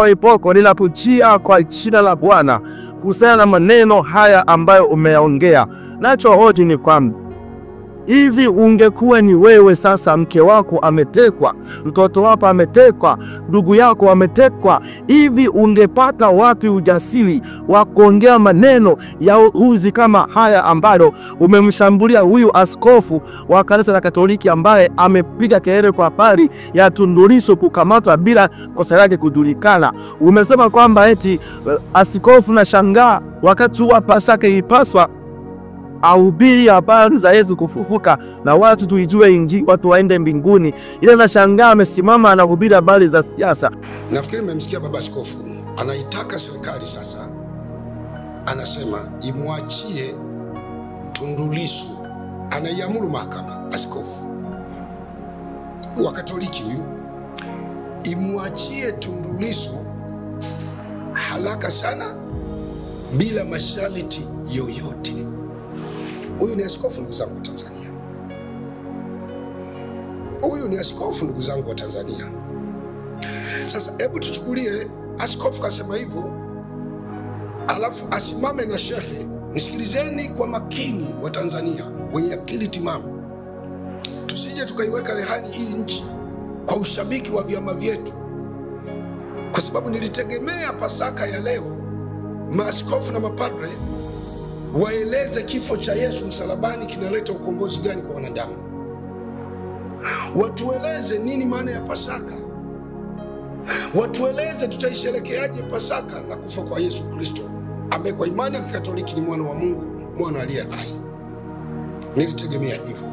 Ipoko, ninakujia kwa jina la Bwana kuhusiana na maneno haya ambayo umeyaongea. Nachohoji ni kwamba hivi ungekuwa ni wewe sasa, mke wako ametekwa, mtoto wako ametekwa, ndugu yako ametekwa, hivi ungepata wapi ujasiri wa kuongea maneno ya uzi kama haya ambayo umemshambulia huyu askofu wa kanisa la Katoliki ambaye amepiga kelele kwa habari ya Tundu Lissu kukamatwa bila kosa lake kujulikana? Umesema kwamba eti askofu, na shangaa wakati wa Pasaka ilipaswa ahubiri habari za Yesu kufufuka na watu tuijue Injili, watu waende mbinguni. Ila nashangaa amesimama anahubiri habari za siasa. Nafikiri mmemsikia baba askofu anaitaka serikali sasa, anasema imwachie Tundu Lissu, anaiamuru mahakama, askofu wa Katoliki huyu, imwachie Tundu Lissu haraka sana bila masharti yoyote. Huyu ni askofu, ndugu zangu wa Tanzania. Huyu ni askofu, ndugu zangu wa Tanzania. Sasa hebu tuchukulie askofu kasema hivyo, alafu asimame na shehe. Nisikilizeni kwa makini wa Tanzania wenye akili timamu, tusije tukaiweka rehani hii nchi kwa ushabiki wa vyama vyetu, kwa sababu nilitegemea Pasaka ya leo maaskofu na mapadre waeleze kifo cha Yesu msalabani kinaleta ukombozi gani kwa wanadamu. Watueleze nini maana ya Pasaka. Watueleze tutaisherekeaje Pasaka na kufa kwa Yesu Kristo ambaye kwa imani ya Kikatoliki ni mwana wa Mungu, mwana aliye hai. Nilitegemea hivyo.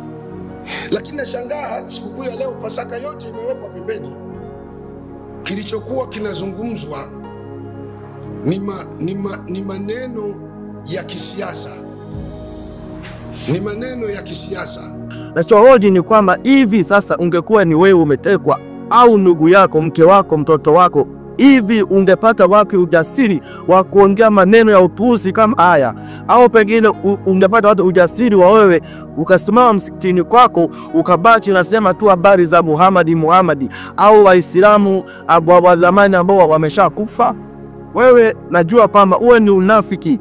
Lakini nashangaa sikukuu ya leo Pasaka yote imewekwa pembeni. Kilichokuwa kinazungumzwa ni maneno ya kisiasa. Ni maneno ya kisiasa. Nachohoji ni kwamba hivi sasa ungekuwa ni wewe umetekwa au ndugu yako, mke wako, mtoto wako, hivi ungepata wapi ujasiri wa kuongea maneno ya upuuzi kama haya? Au pengine ungepata wapi ujasiri wa wewe ukasimama msikitini kwako ukabaki unasema tu habari za Muhammad au Waislamu wa zamani ambao wameshakufa? Wewe najua kwamba uwe ni unafiki.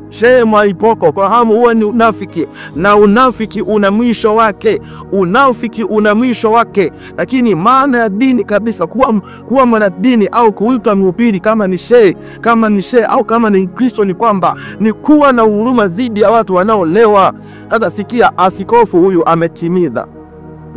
Shehe Mwaipoko, kwa hamu huo ni unafiki, na unafiki una mwisho wake. Unafiki una mwisho wake. Lakini maana ya dini kabisa, kuwa mwanadini au kuitwa mhubiri kama ni shehe, au kama ni Kristo, ni kwamba ni kuwa na huruma dhidi ya watu wanaolewa. Sasa sikia, askofu huyu ametimiza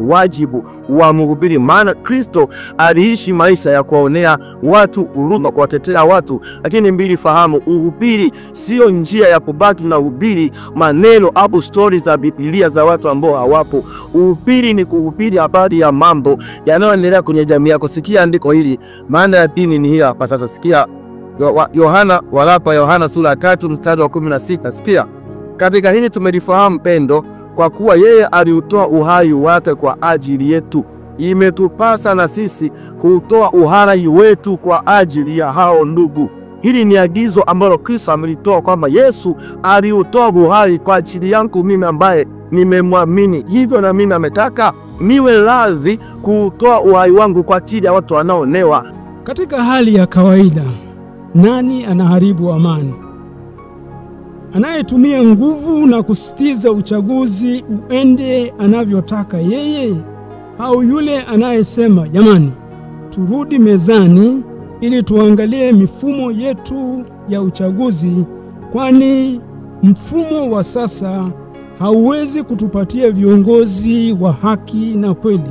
wajibu wa mhubiri, maana Kristo aliishi maisha ya kuwaonea watu huruma, kuwatetea watu. Lakini mbili, fahamu uhubiri sio njia ya kubaki na uhubiri maneno au stories za Biblia za watu ambao hawapo. Uhubiri ni kuhubiri habari ya mambo yanayoendelea kwenye jamii yako. Sikia andiko hili, maana ya dini ni hii hapa sasa. Sikia Yohana, waraka Yohana sura 3 mstari wa 16. Sikia, katika hili tumelifahamu pendo, kwa kuwa yeye aliutoa uhai wake kwa ajili yetu, imetupasa na sisi kuutoa uhai wetu kwa ajili ya hao ndugu. Hili ni agizo ambalo Kristo amelitoa, kwamba Yesu aliutoa uhai kwa ajili yangu mimi ambaye nimemwamini. Hivyo na mimi ametaka niwe radhi kuutoa uhai wangu kwa ajili ya watu wanaoonewa. Katika hali ya kawaida, nani anaharibu amani? Anayetumia nguvu na kusisitiza uchaguzi uende anavyotaka yeye, au yule anayesema jamani, turudi mezani ili tuangalie mifumo yetu ya uchaguzi, kwani mfumo wa sasa hauwezi kutupatia viongozi wa haki na kweli.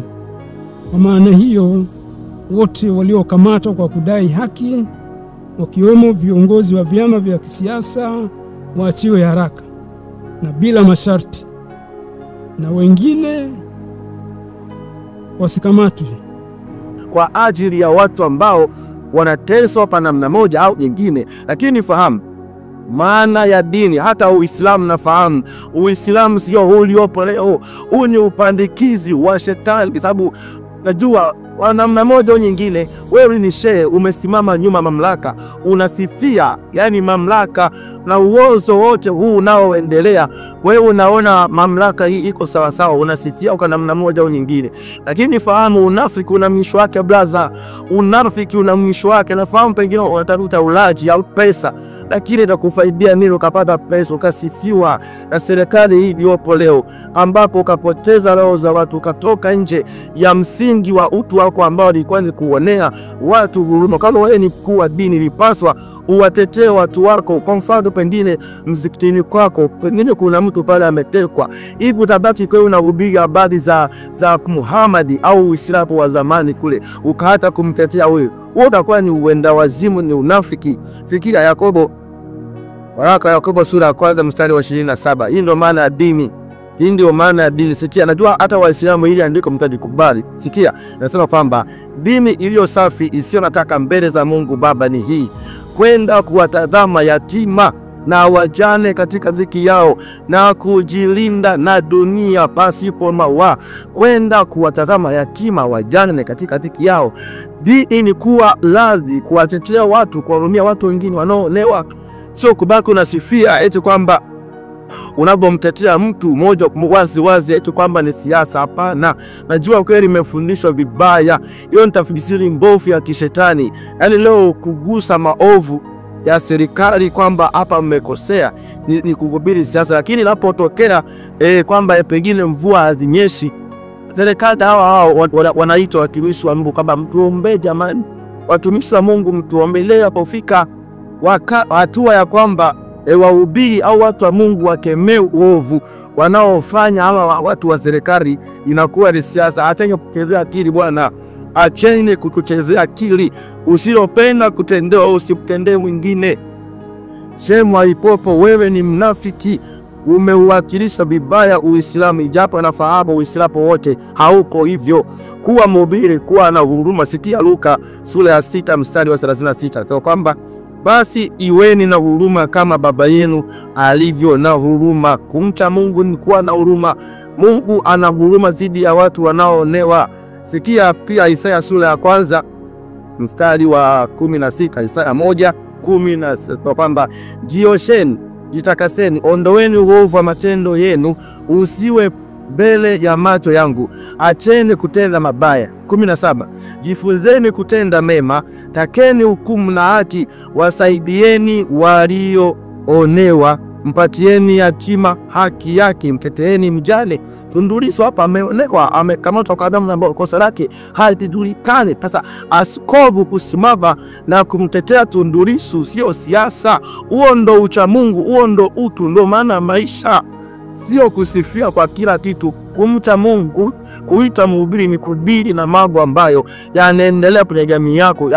Kwa maana hiyo, wote waliokamatwa kwa kudai haki, wakiwemo viongozi wa vyama vya kisiasa, waachiwe haraka na bila masharti, na wengine wasikamatwe kwa ajili ya watu ambao wanateswa kwa namna moja au nyingine. Lakini fahamu maana ya dini. Hata Uislamu nafahamu Uislamu sio huu uliopo leo, huu ni upandikizi wa shetani, kwa sababu najua Kwa namna moja au nyingine, wewe ni shehe, umesimama nyuma mamlaka, unasifia yani mamlaka na uozo wote huu unaoendelea. Wewe unaona mamlaka hii iko sawa sawa, unasifia kwa namna moja au nyingine. Lakini fahamu, unafiki una mwisho wake blaza. Unafiki una mwisho wake. Nafahamu pengine unatafuta ulaji au pesa, lakini itakufaidia nini ukapata pesa ukasifiwa na serikali hii iliyopo leo, ambapo ukapoteza roho za watu, ukatoka nje ya msingi wa utu wako ambao ilikuwa ni kuonea watu huruma. Kama wewe ni mkuu wa dini, ilipaswa uwatetee watu wako. Kwa mfano, pengine msikitini kwako, pengine kuna mtu pale ametekwa, hivi utabaki kwa unahubiri habari za Muhammad au Uislamu wa zamani kule, ukahata kumtetea huyu, wewe utakuwa ni uenda wazimu, ni unafiki. Fikiria Yakobo, waraka Yakobo sura ya kwanza mstari wa 27. Hii ndio maana ya dini. Hii ndio maana ya dini. Sikia, najua hata Waislamu hili andiko mtalikubali. Sikia, nasema kwamba dini iliyo safi isiyo nataka mbele za Mungu Baba ni hii: kwenda kuwatazama yatima na wajane katika dhiki yao na kujilinda na dunia pasipo mawaa. Kwenda kuwatazama yatima wajane katika dhiki yao. Dini ni kuwa radhi kuwatetea watu, kuwahurumia watu wengine wanaoonewa, sio kubaki unasifia eti kwamba unapomtetea mtu mmoja wazi wazi eti kwamba ni siasa. Hapana, najua kweli imefundishwa vibaya. Hiyo ni tafsiri mbovu ya kishetani. Yaani leo kugusa maovu ya serikali kwamba hapa mmekosea ni kuhubiri siasa, lakini inapotokea kwamba pengine mvua hazinyeshi, serikali hao wanaitwa watumishi wa Mungu kwamba mtuombe jamani, watumishi wa Mungu mtuombe. Leo inapofika hatua ya kwamba wahubiri au watu wa Mungu wakemee uovu wanaofanya hawa watu wa serikali, inakuwa ni siasa. Acheni kuchezea akili bwana, acheni kutuchezea akili. Usilopenda kutendewa usimtendee mwingine. Sema ipopo, wewe ni mnafiki, umeuwakilisha vibaya Uislamu, ijapo nafahamu Uislamu wote hauko hivyo. Kuwa mhubiri, kuwa na huruma. Sikia Luka sura ya 6 mstari wa 36, kwa kwamba basi iweni na huruma kama baba yenu alivyo na huruma. Kumcha Mungu ni kuwa na huruma. Mungu ana huruma zidi ya watu wanaoonewa. Sikia pia Isaya sura ya kwanza mstari wa 16, Isaya 1:16, kwamba jiosheni, jitakaseni, ondoweni uovu wa matendo yenu, usiwe mbele ya macho yangu, acheni kutenda mabaya. 17, jifunzeni kutenda mema, takeni hukumu na haki, wasaidieni walioonewa, mpatieni yatima haki yake, mteteeni mjane. Tundu Lissu hapa ameonekwa, amekamatwa kwa damu na kosa lake halijulikani. Sasa askofu kusimama na kumtetea Tundu Lissu sio siasa. Huo ndo ucha Mungu, huo ndo utu, ndo maana maisha. Sio kusifia kwa kila kitu. Kumcha Mungu, kuita mhubiri ni kudili na mambo ambayo yanaendelea kwenye jamii yako,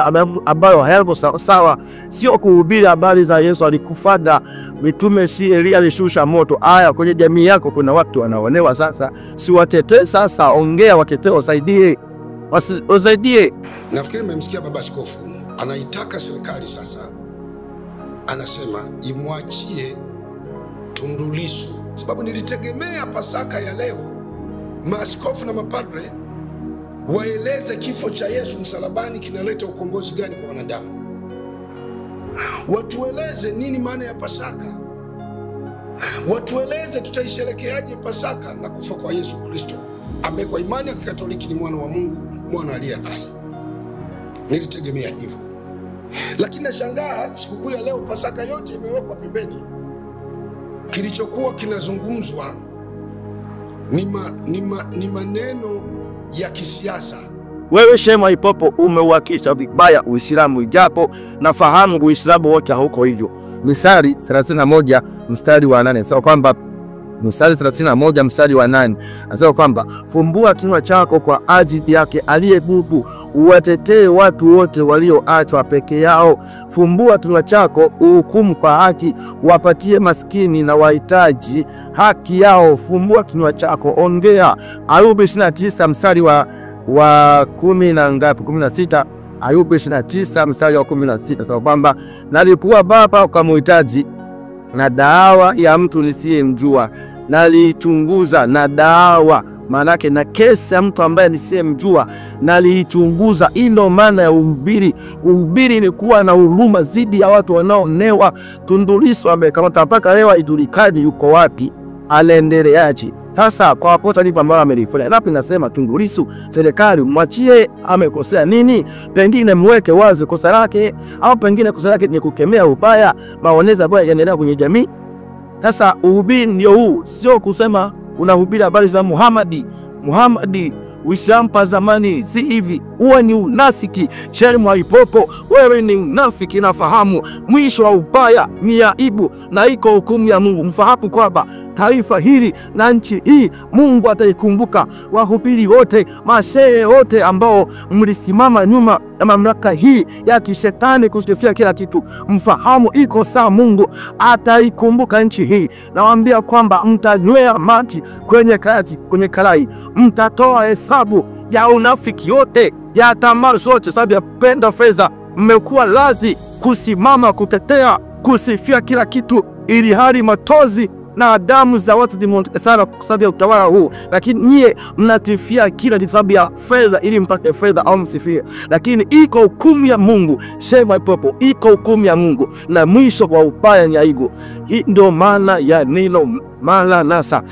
ambayo hayako sawa. Sio kuhubiri habari za Yesu alikufa, mitume si Elia alishusha moto. Aya, kwenye jamii yako kuna watu wanaonewa sasa, si watetee sasa, ongea, watetee, wasaidie, wasaidie. Nafikiri mmemsikia baba askofu anaitaka serikali sasa, anasema imwachie Tundu Lissu. Sababu nilitegemea Pasaka ya leo maaskofu na mapadre waeleze kifo cha Yesu msalabani kinaleta ukombozi gani kwa wanadamu. Watueleze nini maana ya Pasaka. Watueleze tutaisherekeaje Pasaka na kufa kwa Yesu Kristo, ambaye kwa imani ya Kikatoliki ni mwana wa Mungu, mwana aliye hai. Nilitegemea hivyo. Lakini nashangaa sikukuu ya leo Pasaka yote imewekwa pembeni. Kilichokuwa kinazungumzwa ni maneno ya kisiasa. Wewe Shema Ipopo umeuakisha vibaya Uislamu, ijapo nafahamu Uislamu wote hauko hivyo. Mithali 31 mstari wa 8 sasa kwamba Mithali 31 mstari wa 8 anasema kwamba fumbua kinywa chako kwa ajili yake aliye bubu, uwatetee watu wote walioachwa peke yao. Fumbua kinywa chako uhukumu kwa haki, wapatie maskini na wahitaji haki yao. Fumbua kinywa chako, ongea. Ayubu 29 mstari wa 10 na ngapi? 16. Ayubu 29 mstari wa 16 sababu kwamba nalikuwa baba kwa muhitaji na dawa ya mtu nisiyemjua, nalichunguza na dawa Maanake na kesi ya mtu ambaye nisiyemjua naliichunguza. Hii ndio maana ya uhubiri. Kuhubiri ni kuwa na huruma dhidi ya watu wanaoonewa. Tundu Lissu amekamata mpaka leo haijulikani yuko wapi, anaendeleaje. Sasa kwa kosa lipi ambalo amelifanya? Lapi nasema Tundu Lissu, serikali mwachie, amekosea nini? Pengine mweke wazi kosa lake, au pengine kosa lake ni kukemea ubaya, maonezi ambayo yanaendelea kwenye jamii. Sasa uhubiri ndio huu, sio kusema unahubiri habari za Muhammadi. Muhammadi Uislamu pa zamani si hivi. Huo ni unafiki. Sheikh Mwaipopo, wewe ni unafiki, nafahamu. Mwisho wa ubaya ni aibu na iko hukumu ya Mungu. Mfahamu kwamba taifa hili na nchi hii Mungu ataikumbuka. Wahubiri wote, mashehe wote ambao mlisimama nyuma ya mamlaka hii ya kishetani kusifia kila kitu, mfahamu iko saa Mungu ataikumbuka nchi hii. Nawaambia kwamba mtanywea maji kwenye karai, mtatoa hesabu ya unafiki yote, ya tamaa zote, sababu ya kupenda fedha. Mmekuwa lazi kusimama kutetea, kusifia kila kitu, ili hali matozi na damu za watu zimeondoka sana kwa sababu ya utawala huu, lakini nyie mnatifia kila kitu sababu ya fedha, ili mpate fedha au msifie. Lakini iko hukumu ya Mungu, Sheikh Mwaipopo, iko hukumu ya Mungu, na mwisho wa ubaya ni aibu. Hii ndio maana ya neno Maranatha.